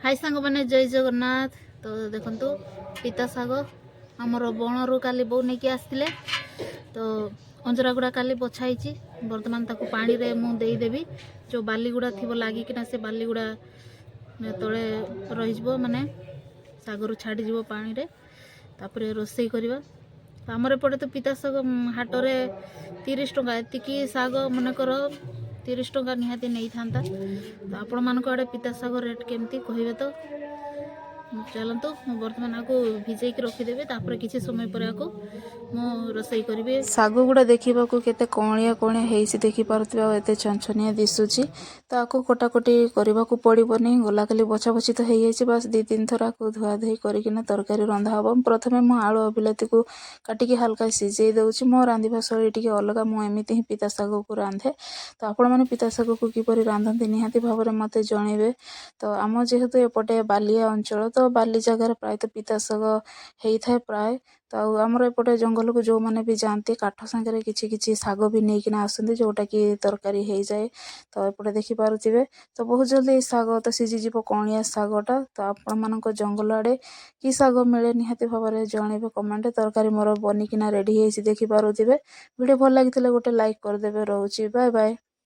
High ସାଙ୍ଗମାନେ, ଜୟ ଜଗନ୍ନାଥ। ତ ଦେଖନ୍ତୁ, ପିତା ଶାଗ ଆମର ବଣରୁ କାଲି ବୋଉ ନେଇକି ଆସିଥିଲେ। ତ ଅଞ୍ଜରା ଗୁଡ଼ା କାଲି ବଛା ହେଇଛି। ବର୍ତ୍ତମାନ ତାକୁ ପାଣିରେ ମୁଁ ଦେଇଦେବି। ଯେଉଁ ବାଲିଗୁଡ଼ା ଥିବ ଲାଗିକିନା, ସେ ବାଲିଗୁଡ଼ା ତଳେ ରହିଯିବ, ମାନେ ଶାଗରୁ ଛାଡ଼ିଯିବ ପାଣିରେ। ତାପରେ ରୋଷେଇ କରିବା। ତ ଆମର ଏପଟେ ତ ପିତା ଶାଗ ହାଟରେ 30 ଟଙ୍କା। ଏତିକି ଶାଗ ମନେକର 30 ଟଙ୍କା ନିହାତି ନେଇଥାନ୍ତା। ତ ଆପଣମାନଙ୍କ ଆଡ଼େ ପିତା ଶାଗ ରେଟ୍ କେମିତି କହିବେ ତ? ଚାଲନ୍ତୁ, ମୁଁ ବର୍ତ୍ତମାନ ଆକୁ ଭିଜେଇକି ରଖିଦେବି। ତାପରେ କିଛି ସମୟ ପରେ ଆକୁ ମୁଁ ରୋଷେଇ କରିବି। ଶାଗ ଗୁଡ଼ା ଦେଖିବାକୁ କେତେ କଅଁଳିଆ କଅଁଳିଆ ହେଇଛି, ଦେଖିପାରୁଥିବେ, ଆଉ ଏତେ ଛନଛନିଆ ଦିଶୁଛି। ତ ଆକୁ କଟାକଟି କରିବାକୁ ପଡ଼ିବନି। ଗଲା କାଲି ବଛା ବଛି ତ ହେଇଯାଇଛି। ବାସ୍ ଦୁଇ ତିନି ଥର ଆକୁ ଧୁଆ ଧୁଇ କରିକିନା ତରକାରୀ ରନ୍ଧା ହେବ। ପ୍ରଥମେ ମୁଁ ଆଳୁ ଆଉ ବିଲାତିକୁ କାଟିକି ହାଲକା ସିଝେଇ ଦେଉଛି। ମୋ ରାନ୍ଧିବା ଶୈଳୀ ଟିକେ ଅଲଗା। ମୁଁ ଏମିତି ହିଁ ପିତା ଶାଗକୁ ରାନ୍ଧେ। ତ ଆପଣମାନେ ପିତା ଶାଗକୁ କିପରି ରାନ୍ଧନ୍ତି, ନିହାତି ଭାବରେ ମୋତେ ଜଣେଇବେ। ତ ଆମ ଯେହେତୁ ଏପଟେ ବାଲିଆ ଅଞ୍ଚଳ, ତ ବାଲି ଜାଗାରେ ପ୍ରାୟତଃ ପିତା ଶାଗ ହେଇଥାଏ ପ୍ରାୟ। ତ ଆଉ ଆମର ଏପଟେ ଜଙ୍ଗଲକୁ ଯେଉଁମାନେ ବି ଯାଆନ୍ତି, କାଠ ସାଙ୍ଗରେ କିଛି କିଛି ଶାଗ ବି ନେଇକିନା ଆସନ୍ତି, ଯେଉଁଟାକି ତରକାରୀ ହେଇଯାଏ। ତ ଏପଟେ ଦେଖିପାରୁଥିବେ, ତ ବହୁତ ଜଲ୍ଦି ଏଇ ଶାଗ ତ ସିଝିଯିବ, କଅଁଳିଆ ଶାଗଟା। ତ ଆପଣମାନଙ୍କ ଜଙ୍ଗଲ ଆଡ଼େ କି ଶାଗ ମିଳେ, ନିହାତି ଭାବରେ ଜଣେଇବେ କମେଣ୍ଟରେ। ତରକାରୀ ମୋର ବନିକିନା ରେଡ଼ି ହେଇଛି, ଦେଖିପାରୁଥିବେ। ଭିଡ଼ିଓ ଭଲ ଲାଗିଥିଲେ ଗୋଟେ ଲାଇକ୍ କରିଦେବେ। ରହୁଛି, ବାଏ ବାଏ।